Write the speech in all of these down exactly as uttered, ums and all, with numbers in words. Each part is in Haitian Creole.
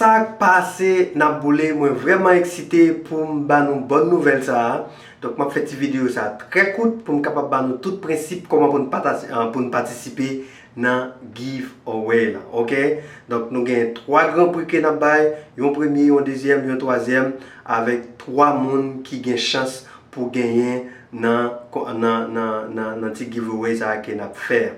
Sa k pase, n ap boule, mwen vrèman eksite pou m ba nou bòn nouvèl sa a. Donk, m ap fè ti videyo sa a trè kout pou m kapab ba nou tout prensip kòman pou n patasi-, ah, pou n patisipe nan giveaway la, oke? Donk, nou gen twa gran pri ke n ap bay, yon premye, yon dezyèm, yon twazyèm, avèk twa moun ki gen chans pou genyen nan, nan, nan, nan, nan ti giveaway sa a ke n ap fè a.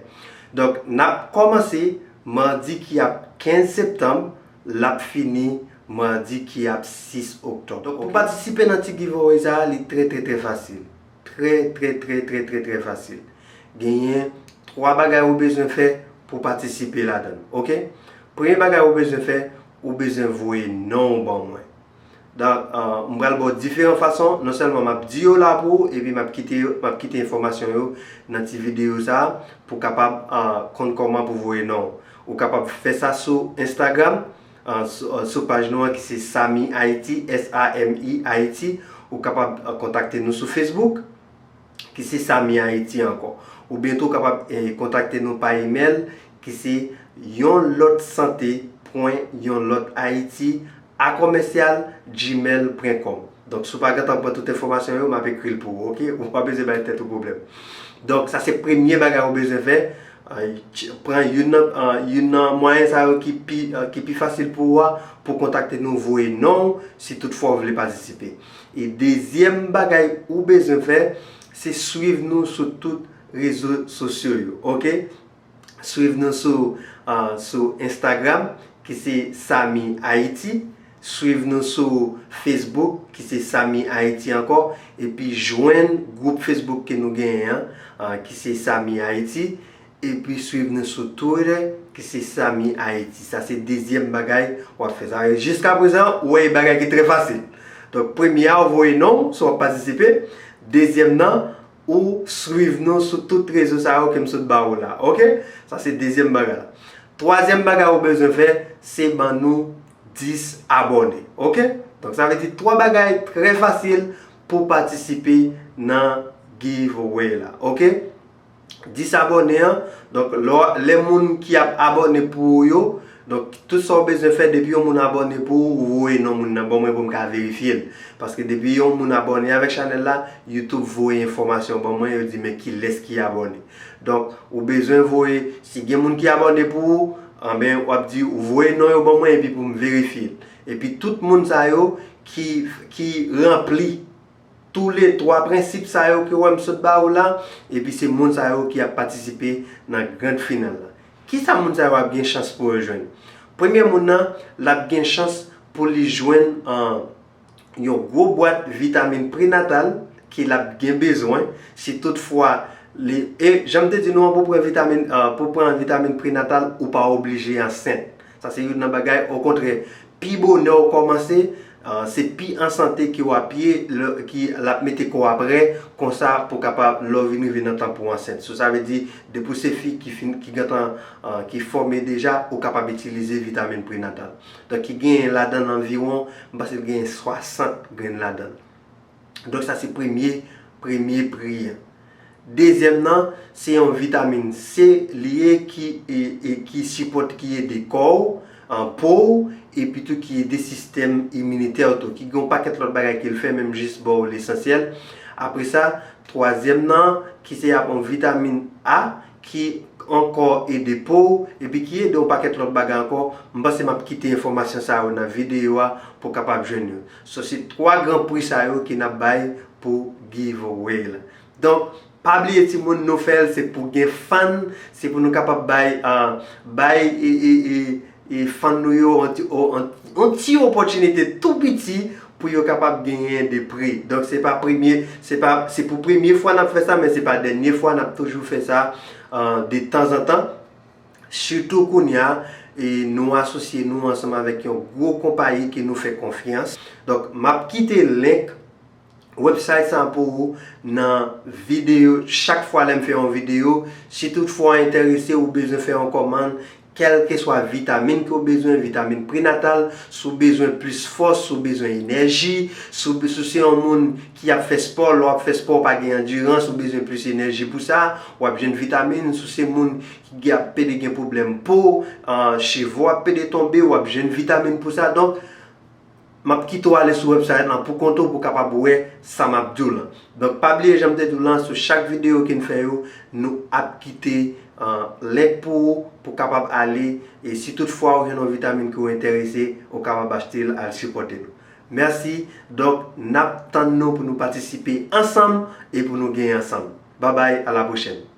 Donk, n ap kòmanse madi ki ap kenz septanm, l ap fini madi ki ap sis oktòb. Donk, pou patisipe nan ti giveaway sa a, li trè, trè, trè fasil. Trè, trè, trè, trè, trè, trè fasil. Genyen twa bagay ou bezwen fè pou patisipe ladan l, oke? Premye bagay ou bezwen fè, ou bezwen voye non w ban mwen. Donk, ah, m pral ba w diferan fason. Non sèlman m ap di yo la pou ou, epi m ap kite yo, m ap kite enfòmasyon yo nan ti videyo sa a pou w kapab, ah, konn kòman pou voye non w. Ou kapab fè sa sou Instagram, ah, sou, ah, sou paj nou an ki se Sami Ayiti, S A M I Ayiti. Ou kapab, ah, kontakte nou sou Facebook, ki se Sami Ayiti ankò. Oubyen tou, w kapab, eh, kontakte nou pa imèl, ki se yon lòt sante pwen yon lòt ayiti a kòmèsyal gmail pwen kòm. Donk, si w pa gentan pran tout enfòmasyon yo, m ap ekri l pou ou, oke? Ou pa bezwen bay tèt ou pwoblèm. Donk, sa se premye bagay ou bezwen fè. Ah, ch-, pran youn nan, ah, youn nan mwayen sa yo ki pi, ah, ki pi fasil pou ou a, pou kontakte nou, voye non w, si toutfwa w vle patisipe. E dezyèm bagay ou bezwen fè, se swiv nou sou tout rezo sosyo yo, oke? Swiv nou sou, ah, sou Instagram, ki se Sami Ayiti. Swiv nou sou Facebook, ki se Sami Ayiti ankò. Epi jwenn gwoup Facebook ke nou genyen an, ah, ki se Sami Ayiti. Epi swiv nou sou Twitter, ki se Sami Ayiti. Sa se dezyèm bagay w ap fè. Sa vle di, jiskaprezan, ou wè e bagay ki trè fasil. Donk, premye a, ou voye non w, si w ap patisipe. Dezyèm nan, ou swiv nou sou tout rezo sa yo ke m sot ba ou la. Oke? Sa se dezyèm bagay la. Twazyèm bagay ou bezwen fè, se ban nou dis abòne. Oke? Donk, sa vle di twa bagay trè fasil pou patisipe nan giveaway la. Oke? Dis abòne an. Donk, lò, lè moun ki ap abòne pou ou yo, donk, tout sa w bezwen fè, depi yon moun abòne pou ou, ou voye non moun nan ban mwen pou m ka verifye l. Paske depi yon moun abòne avèk chanèl la, YouTube voye enfòmasyon ban mwen, yo di men kilès ki abòne. Donk, ou bezwen voye, si gen moun ki abòne pou ou, anben, w ap di, ou voye non yo ban mwen epi pou m verifye l. Epi tout moun sa yo ki, ki ranpli toulètwa prensip sa yo ke w wè m sot ba ou la, epi se moun sa yo ki ap patisipe nan grand final la. Kisa moun sa yo ap gen chans pou yo jwenn? Premye moun nan, l ap gen chans pou li jwenn, ah, yon gwo bwat vitamin prenatal ke l ap gen bezwen, si toutfwa li, e jan m te di nou an, pou pran vitamin, ah, pou pran vitamin prenatal, ou pa oblije ansent. Sa se youn nan bagay, okontrè, pi bonè w kòmanse, ah, se pi an sante ke w ap ye, lè, ki l ap mete kò w ap rè, konsa pou kapab, lè w vin rive nan tan pou w ansent. So, sa vle di, depi w se fi ki fin, ki gentan, ah, ki fòme deja, ou kapab itilize vitamin prenatal. Donk, ki genyen ladan l anviwon, m panse l genyen swasant grenn ladan l. Donk, sa se premye, premye pri an. Dezyèm nan, se yon vitamin C li ye ki, e, e ki sipòte, ki ede kò w, an, po w, epi tou ki ede sistèm iminitè w tou, ki gen yon pakèt lòt bagay ke l fè, men m jis ba w lesansyèl. Apre sa, twazyèm nan, ki se ap yon vitamin A, ki ankò ede po w, epi ki ede yon pakèt lòt bagay ankò. M panse m ap kite enfòmasyon sa yo nan videyo a pou w kapab jwenn yo. So, se twa gran pri sa yo ke n ap bay pou giveaway la. Donk, pa bliye timoun, nou fè l, se pou gen fan, se pou nou kapab bay, ah, bay, e, e, e, e fan nou yo yon ti, o-, yon, yon ti opòtinite tou piti pou yo kapab genyen de pri. Donk, se pa premye, se pa, se pou premye fwa n ap fè sa, men se pa dènye fwa, n ap toujou fè sa, ah, de tanzantan. Sitou kounye a, e nou asosye nou ansanm avèk yon gwo konpayi ke nou fè konfyans. Donk, m ap kite link website sa pou ou nan videyo, chak fwa lè m fè yon videyo. Si toutfwa w enterese, ou bezwen fè yon kòmann, Kèlkeswa vitamin ke w bezwen, vitamin prenatal, si w bezwen plis fòs, si w bezwen enèji, si w, si w se yon moun ki ap fè spò, lè w ap fè spò, w pa gen andirans, ou bezwen plis enèji pou sa, w ap jwenn vitamin. Si w se moun ki gen, ap pede gen pwoblèm po, an, cheve w ap pede tonbe, w ap jwenn vitamin pou sa. Donk, m ap kite w ale sou website lan pou kont ou pou w kapab wè sa m ap di w lan. Donk, pa bliye jan m te di w lan, sou chak videyo ke n fè yo, nou ap kite, an, link pou ou, pou w kapab ale. E si toutfwa ou jwenn yon vitamin ke w enterese, ou kapab achte l, al sipòte nou. Mèsi. Donk, n ap tann nou pou nou patisipe ansanm e pou nou genyen ansanm. Babay, a la pwochèn.